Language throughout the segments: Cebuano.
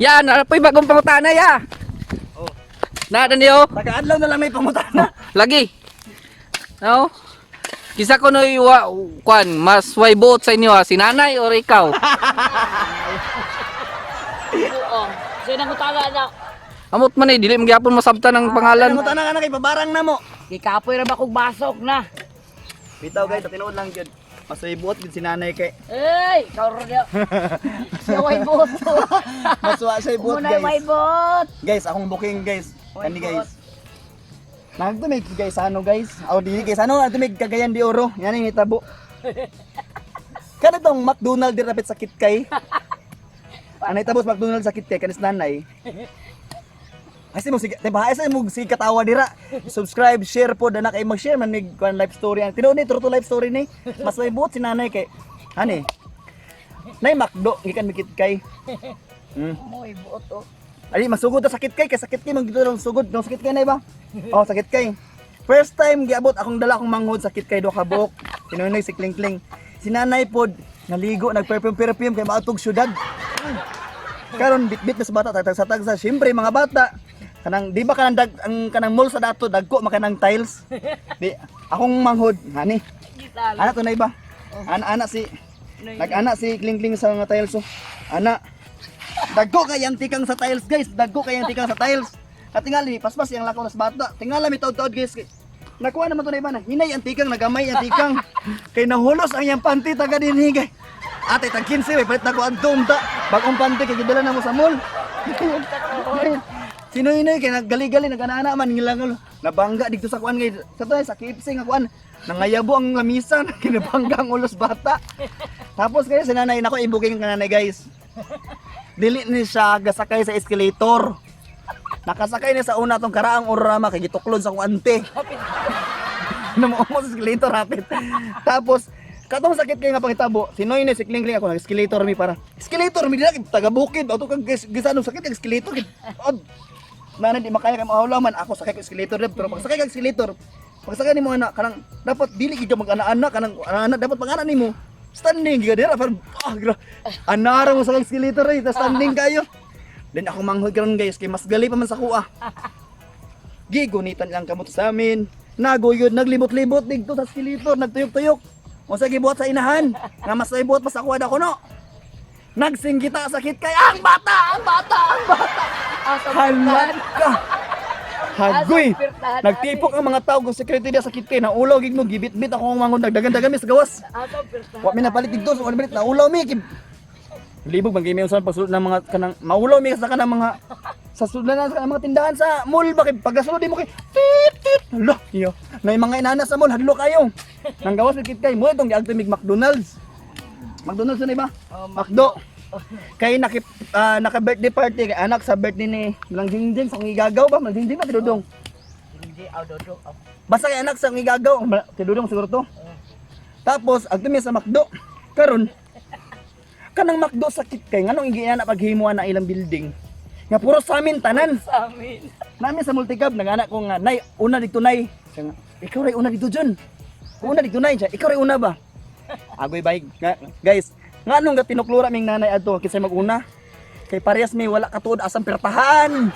Yan, ano po'y bagong pangutana ya. Oh. Nada niyo. Taga-adlaw na lang may pangutana. Lagi. No? Kisa ko no'y wa, kwan, mas way buot sa inyo ha, si nanay or ikaw? Oo. Sino nang utala na? Amot man eh, dili magyapon masabtan ang pangalan. Pangutana ka na kay babarang na mo. Gikapoy ra ba kog basok na? Bitaw guys, sa tinuod lang gyud. Mas may buot gyud si nanay kay. Ey, ikaw ra diyo. Siya way buot. Mas wa siya buot, Munay way guys. buot. Guys, akong booking, guys. Way Kani, buot. guys. Nagtumig guys ano, guys. Aw dili guys ano tumig Cagayan de Oro. Yan ang itabo. Kada tong McDonald di rapit sakit kay. Ano itabo sa McDonald sakit kay kanis nanay. Ay mo sige, diba? Ay mo sige katawa dira. Subscribe, share po dana kay mag-share man mig kuan life story. Ang tinuod ni true to life story ni. Mas may buot si nanay kay ani. Nay McDo gikan mikit kay. Moy buot oh. Ali masugod ta sakit kay sakit kay magdito lang sugod no sakit kay na ba? Oh, sakit kay. First time giabot akong dala akong manghod sakit kay do ka buok. Tinunoy si Klingkling. Si nanay pod naligo nagperfume perfume kay maatog syudad. Karon bitbit na sa bata tagtag sa tagsa. Siyempre mga bata kanang di ba kanang dag, ang kanang mall sa dato dagko makanang tiles. Di akong manghod hani. Gisala. Ana to na iba. Ana ana si nag-ana si Klingkling sa mga tiles oh. Ana. Dagko kay ang tikang sa tiles, guys. Dagko kay ang tikang sa tiles. At tingali paspas yang lakaw nas bata. Tingala mi taud-taud, guys. Nakuha naman to na iba na. Hinay ang tikang, nagamay ang tikang. Kay nahulos ang iyang panty taga dinhi kay. Ate tag 15 may palit na ko adto unta. Bagong panty kay gidala na mo sa mall. Sino yun kay naggali-gali nag-ana man ngilang nabangga dito sa kuan kay sa to sa KFC nga kuan nangayabo ang lamisa kinabangga ang ulos bata. Tapos kaya si nanay nako ibuking ka nanay, guys. Dili ni siya gasakay sa escalator. Nakasakay ni sa una tong karaang orama kay gituklod sa akong ante. Namuo sa escalator rapid. Tapos katong sakit kay nga pangitabo, sinoy ni si Kling Kling ako nag escalator mi para. Escalator mi dila taga bukid auto kag gisano sakit kag escalator kay. Od. Nanay di makaya kay maulaw man ako sakay kag escalator deb, pero pag sakay kag escalator, pag sakay nimo ana kanang dapat dili gid ka mag-ana-ana kanang ana dapat pag ana nimo standing gid ka dira parang ah gra. Anara mo sa kag escalator ay tas standing kayo. Then ako manghod karon, guys, kay mas gali pa man sa kuha. Gigunitan lang kamot sa amin. Naguyod, naglibot-libot didto sa escalator, nagtuyok-tuyok. Unsa gibuhat sa inahan? Nga mas ibuhat pa sa kuha ko no. Nagsinggita sakit kay ang bata, ang bata, ang bata. Halat ka. Hagoy. Asa, Nagtipok ang mga tao kung security diya sa kit kay naulaw gid mo gibit-bit ako ang mangon nagdagan-dagan mi sa gawas. Ato pirta. Wa mi napalit didto so ano naulaw mi kay libog man kay may usan pagsulod ng mga kanang maulaw mi sa kanang mga sa sulod na sa kanang mga tindahan sa mall ba kay pagkasulod mo kay tit tit hala iyo nay mga inana sa mall hadlo kayo nang gawas mi kit kay mo itong giagto mig McDonald's. McDonald's na iba. McDo kay naki naka birthday party kay anak sa birthday ni Malang Jingjing sa Ngigagaw ba Malang Jingjing ba tidudong Hindi aw dodong. Aw. Basta kay anak sa Ngigagaw tidudong siguro to. Tapos agto mi sa McDo. Karon kanang McDo sakit kay nganong giana paghimuan na ilang building. Nga puro sa amin tanan. Sa amin. Nami sa multicab nagana ko nga nay una dito nay. Siya nga, ikaw ray una dito John. Una dito nay siya. Ikaw ray una ba? Agoy bay nga, guys. Nganong ga tinuklura ming nanay adto kinsa maguna? Kay parehas may wala katuod asang pertahan.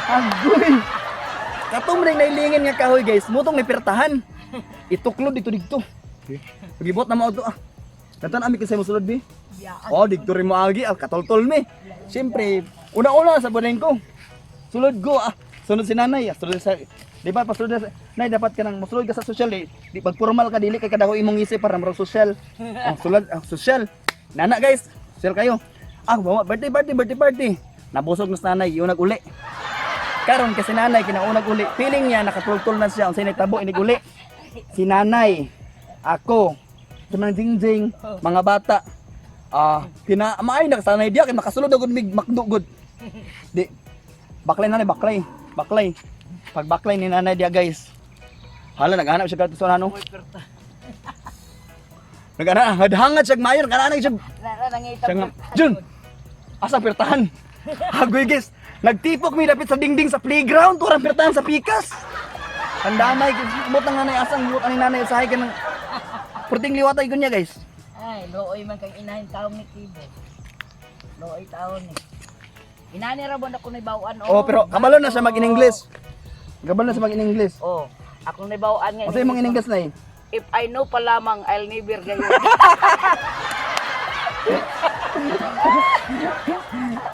Agoy. Katong ring nailingin nga kahoy, guys, mutong may pertahan. Ituklod dito dito. Pagibot na mo ato ah. Datan ami kinsa mosulod bi. Ya. Oh, dito rin mo agi, ah, katoltol mi. Siyempre, una-una sa bunin ko. Sulod ko ah. Sunod si nanay, ah. Sunod sa di ba pasulod na sa, nay dapat ka nang mosulod ka sa social eh. Di pag formal ka dili kay kadako imong isip para murag social. Oh, sulod ah, social. Nana guys, social kayo. Ah, bawa birthday party, birthday party. Nabusog na sa nanay, yun nag-uli. Karon kasi nanay kinaunag uli. Feeling niya nakatultol na siya unsay nagtabo inig uli. Si nanay, ako, si Mang Jingjing, mga bata. Ah, pina maay na sanay diya kay makasulod agud mig McDo gud. Di baklay nanay, baklay, baklay. Pag baklay ni nanay diya, guys. Hala naghanap siya kadto sa ano. Moy pirta. Nagana hadhangat siya mayor, nagana siya. Nara nangita. Siya nga, Jun! Asa pirtahan? Hagoy guys, nagtipok mi lapit sa dingding sa playground, turang pirtahan sa pikas. Ang damay, bot ng nanay asang, buot ani nanay usahay ka ng Purting liwatay ko niya, guys. Ay, looy man kang inahin taong ni Kibo. Looy taon ni. Inani ra ba na ko naibawan. Oh, pero kabalo na siya mag-in-English. Kabalo na siya mag-in-English. Oh, akong naibawan nga. Unsa imong in-English na eh? If I know pa lamang, I'll never gayon.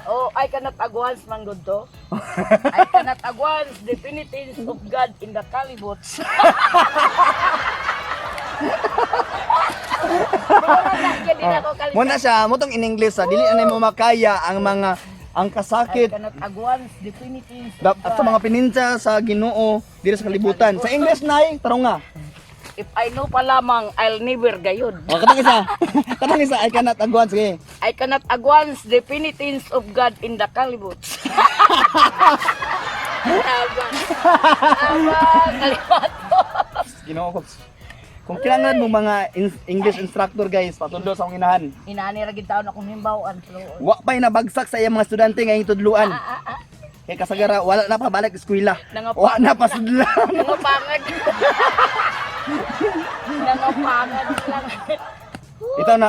Oh, I cannot agwans man gud to. I cannot agwans the penitence of God in the calibots. Muna siya, mo tong in English sa dili na mo makaya ang mga ang I kasakit cannot agwans the penitence of at sa God. mga pininsa sa Ginoo diri sa kalibutan. Sa English nay, tarong nga. If I know pa lamang, I'll never gayod. Oh, katong isa. Katong isa, I cannot agwan, sige. I cannot agwans the penitence of God in the calibots. Tama. Tama. Kaliwato. Ginoo ko. Kung kinahanglan mo mga English instructor guys, patudlo sa akong inahan. Inani ra gid taon akong himbawan. Wa pa'y nabagsak sa iyang mga estudyante ngayong tudluan. Kay kasagara wala na pa balik eskwela. Wa na pa sudlan. Nangapangag. Nangapangag lang. Ito na.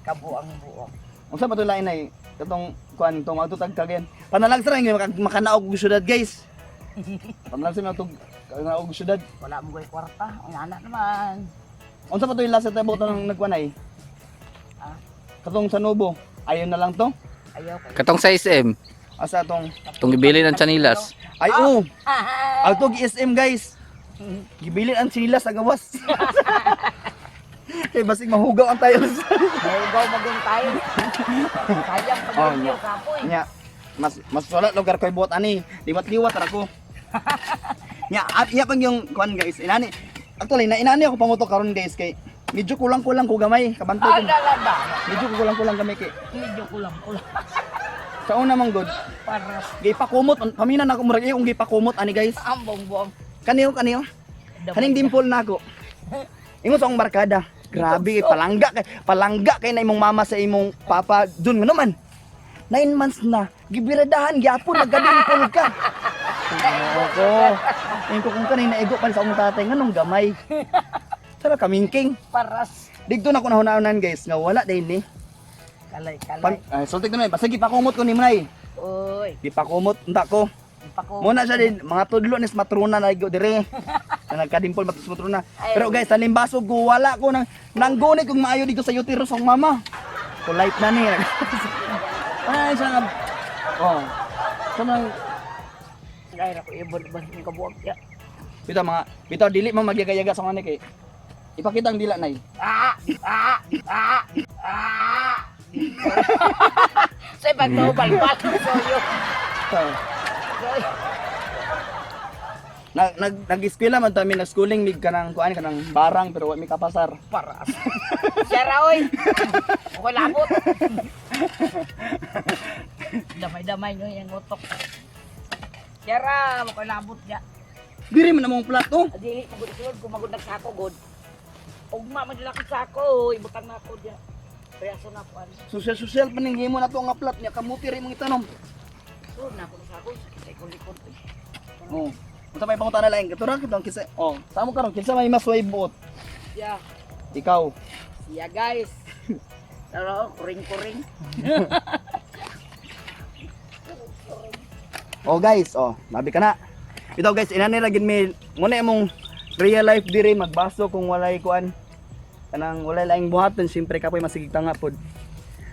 Kabuang buok. Unsa pa to lain ay katong kuan tong adto tag kagen. Panalagsa ra gyud makanaog og syudad guys. Panalagsa mi atog kanaog og syudad. Wala mo ko'y kwarta. Ang anak naman. Unsa pa to yung last na tabo nang nagkuan ay? Ah. Katong sa Nubo. Ayon na lang to. Ayaw kayo. Katong sa SM, Asa tong tong gibili ng chanilas. ay oh. Ah, Alto SM guys. Gibilin ang sila sa gawas. Kay basig mahugaw ang tiles. Mahugaw magong tayo. Sayang pag Oh, oh, nya. kapoy. Nya, mas mas wala lugar koy buot ani. Liwat-liwat ra ko. Nya, at iya pang yung kuan guys. Inani. Actually, na inani ako pangutok karon guys kay medyo kulang-kulang ko gamay kabantay Ah, ko. dala ba? Medyo kulang-kulang gamay kay Medyo kulang-kulang. sa una man good. Paras. Gipakumot paminan ako murag iyong gipakumot ani guys. Ang bongbong. Kaniyo kaniyo. Kaning dimple na ako. Ingon sa akong barkada. Grabe, palangga kay na imong mama sa imong papa. Dun nga naman. 9 months na. Gibiradahan gyapon nagkadimpple ka. Ako. Ingon ko kung kanay naigo pa sa akong tatay nganong gamay. Sara kamingking. Paras. Digto na ko nahunaunan guys nga wala din ni. Kalay, kalay. Pag ay, sulti ko na basta gipakumot ko ni Manay. Uy, Gipakumot unta ko. pako. Muna siya din, mga tudlo ni matrona na igo dire. Na nagkadimpol matus matrona. Pero guys, sa limbaso ko wala ko nang nanggunit kung maayo dito sa uterus ang mama. Polite na ni. Ay, siya nga. Oh. Sa mga Ay, ako ibon ibon yung kabuok ya. bitaw mga bitaw dili man magyagayaga sa mga kay ipakita ang dila nay. Ah, ah, ah, ah. Sa ibang to, balbal. Soyo. So, Soyo. nag nag nag-eskwela man ta mi nag-schooling mig kanang kuan kanang barang pero wa mi kapasar. Paras. Siyara, oy. Okay, labot. Damay-damay nyo yung utok. Siyara, okay labot ya. Diri man among plato. Dili, magod sulod, kung magod nagsako, god. Ugma, magdala ko sako, ibutang na ako diya. Kaya sa na ako, ano. Social-social pa ning himo na to nga plat niya kamuti ra imong itanom. Sulod na ako sa sako, sakit sa ikong likod. Oh. Unsa may pangutana lain katura kitong kinsa. Oh, samo karon kinsa may mas way buot? Yeah. Ikaw. Siya guys. Pero kuring-kuring. Oh guys, oh, labi ka na. Ito guys, inani ra gid mi muna imong real life diri magbaso kung walay kuan. Kanang walay laing buhaton, siyempre kapoy masigig tanga pod.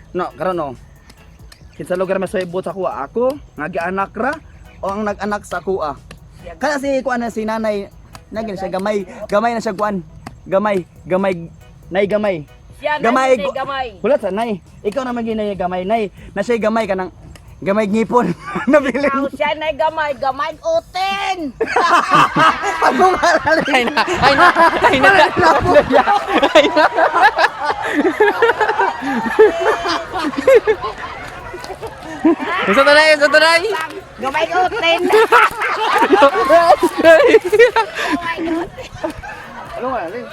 No, karon oh. Kinsa lugar mas way buot sa kuha ako, nga gianak ra o ang nag-anak sa kuha. Siya Kana si kuan na si nanay, nagin siya gamay, gamay na siya kuan. Gamay, gamay, nay gamay. Siya Gamay, gamay, gamay. Wala sa nay. Ikaw na maging gamay nay. Na siya gamay kanang gamay ngipon. Nabilin. Ikaw siya na gamay, gamay utin. Ay na, ay na, ay na. Ay na. Unsa tanay, unsa tanay? Gamay utin. Ano nga, alin?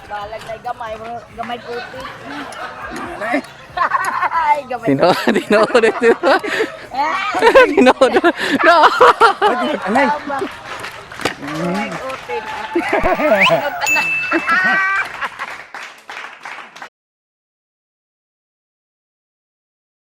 Balag na gamay, gamay utin. Ay, gamay. Tinood, tinood ito. Tinood. No. Anay. Gamay utin. Ano na?